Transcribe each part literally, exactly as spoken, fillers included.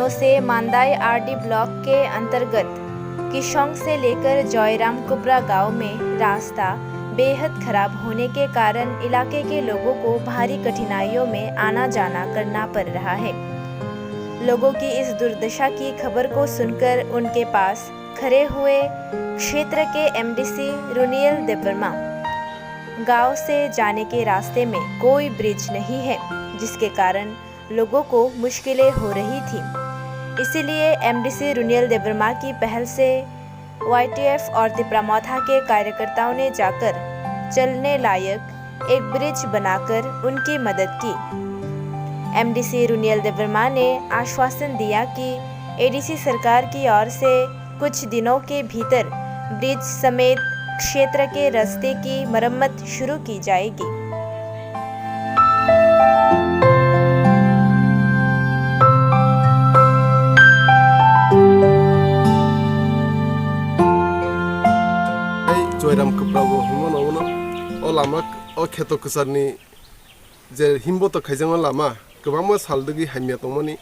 से मांदाई RD block के अंतर्गत किशोंग से लेकर जयराम कुपरा गांव में रास्ता बेहद खराब होने के कारण इलाके के लोगों को भारी कठिनाइयों में आना जाना करना पड़ रहा है। लोगों की इस दुर्दशा की खबर को सुनकर उनके पास खड़े हुए क्षेत्र के एमडीसी रुनियल देवर्मा गांव से जाने के रास्ते में कोई ब्रिज नहीं है, जिसके कारण लोगों को मुश्किलें हो रही थी। इसीलिए एमडीसी रुनियल देवर्मा की पहल से वाईटीएफ और तिप्रा मोथा के कार्यकर्ताओं ने जाकर चलने लायक एक ब्रिज बनाकर उनकी मदद की। एमडीसी रुनियल देवर्मा ने आश्वासन दिया कि एडीसी सरकार की ओर से कुछ दिनों के भीतर ब्रिज समेत क्षेत्र के रास्ते की मरम्मत शुरू की जाएगी। Ei Joyram Kwprabo hwnmano, o lama, o kheto kwcharni je himboto khaijakma lama kwbangma sal dwgwi hamya tongmani,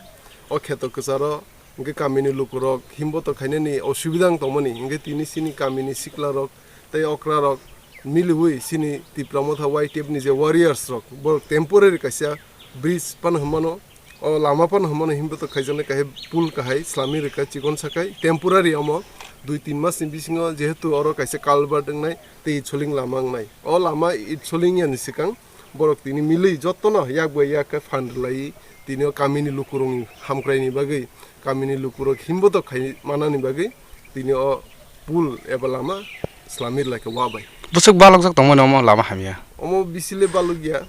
o kheto kwcharo hwnkhe kamini lukurok himboto khainani osubida wng tongmani, hwnkhe tini chini kamini siklarok tei okrarok miliwi chini Tipra Motha Y T F ni je warriors rok, borok temporary kaisa bridge phano hwnmano, o lama phano hwnmano, himboto khaijaknai kaisa pool kahai slamwi rwkha chikon sakai temporary, omo dui tin mas ni bisingo jehetu oro kaisa culvert wngnai tei itsoling lama wngnai, o lama itsoling yani swkang borok tini milwi jotono yak bai yak khe phan rwlaiwi tini o kamini lukurokni hamkraini bagwi, kamini lukurok himboto khai manani bagwi tini o pool eba lama slamwi rwlai kha wa bai. Bwswk balokjak tongmani omo lama hamya? Omo bisi le balokya,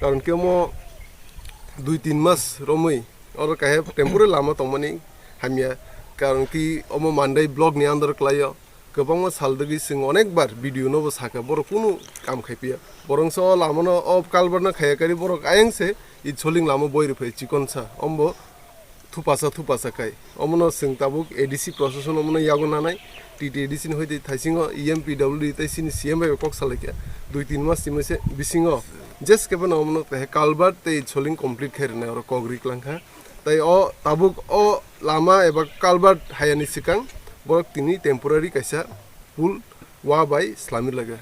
karon khe omo dui tin mas romwi oro kaisa temporary lama tongmani hamya, karon khe omo Mandai block ni under kwlaio. Kwbangma sal dwgwi chwng onekbar video no bo sakha, borok kunu kam khai phiya. Borok se o lama no, o culvert no khaiya kari borok ayang se itsoling lama boi rw phai chikon sa, ombo thupasa thupasa khai. Omo no chwng tabuk A D C procession omo no yago nanai, T T A D C ni hoite thaisingo E M P W D tei chini C M bai kok salai kha. Dui tin mas ni bisingo jeske phano omo no kaisa culvert tei itsoling complete khai rwnai oro kok ri klang kha. Tei o tabuk o lama eba culvert hayani swkang borok tini temporary kaisa pool wa bai slamwi laga.